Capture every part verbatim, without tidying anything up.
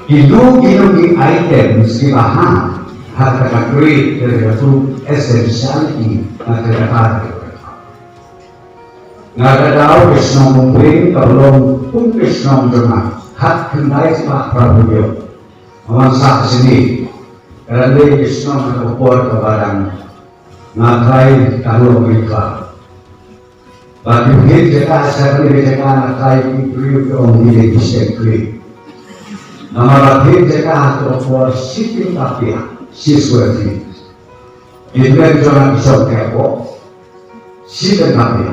Kino kino ki items kiba hap ha kata ka crate, ka dei ka tu essential ki na kata ka. Nga ka daw ka shnong Umling ka long kum ka shnong jong nga, khat khyndai spah phra phew hynñiew. Nga wan sah sini, ka dei ka shnong ka por kaba dang nga trai ka long ka. Ba ki phin jaka sa ki jaka na kai ki briew ki ong ki dei ki seng kri. Namar ba phin jaka ha ka por shi tyngka pia, shi square feet. Ki briew jong ki song ka ko shi tyngka pia.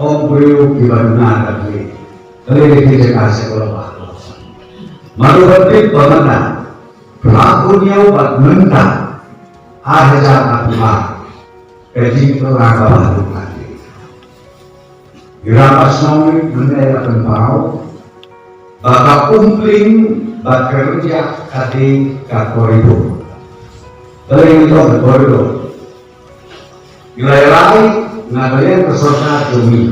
Ong briew ki ba na ka kri. Kali ki jaka sa ko ba. Manu ba tip ba mana. Phra phew hynñiew bad mynta ar hajar arphew ar. Ka jingkyrkhu kaba ha ka Ngi rap shnong mynne la pynpaw ba ka Umpling bad ka Ryndiah ka dei ka corridor. Ka dei ka corridor. Ngi la ïalai na ka liang ka sorkar jong ngi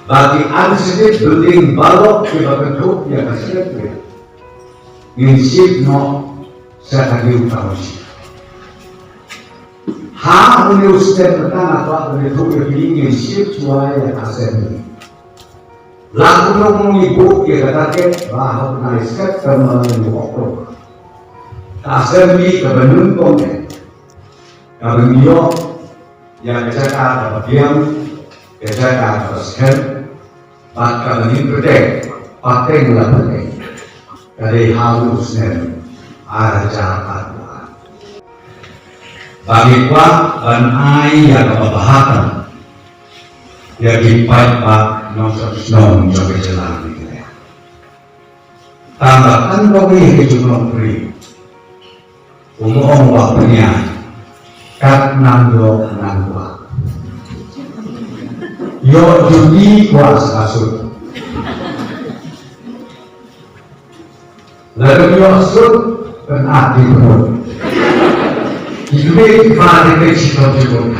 ba ki unseated building baroh kiba kynthup ïa ka secretariat ngin shift noh sha ka New Township. Ha une u snem mynta nga kwah ban ïathuh ïa phi, ngin shift shuwa ïa ka assembly. La kumno kumno ngi buh ïa ka target ba ha u bnai September ngin ïoh. Ka assembly kaba nyngkong eh kaba ngi ïoh ïa ka jaka kaba biang, ka jaka kaba skhem, bad kaba ngin pyrthei pateng la pyrthei. Ka dei ha u snem ar hajar arphew ar. Ba ngi kwah ban ai ïa kaba bha tam ïa ki paidbah nongshong shnong jong ka jylla ngi. Tang ba tang ba ngi ha ka jinglong pyrthei. Kum u ong Wah Pynïaid, kat nang ïoh nang kwah. Ïoh jong ngi kwah sa sut. Lada ïoh sut, kan ati pun. Ki kmie ki kpa ki peit shi thong shi thong.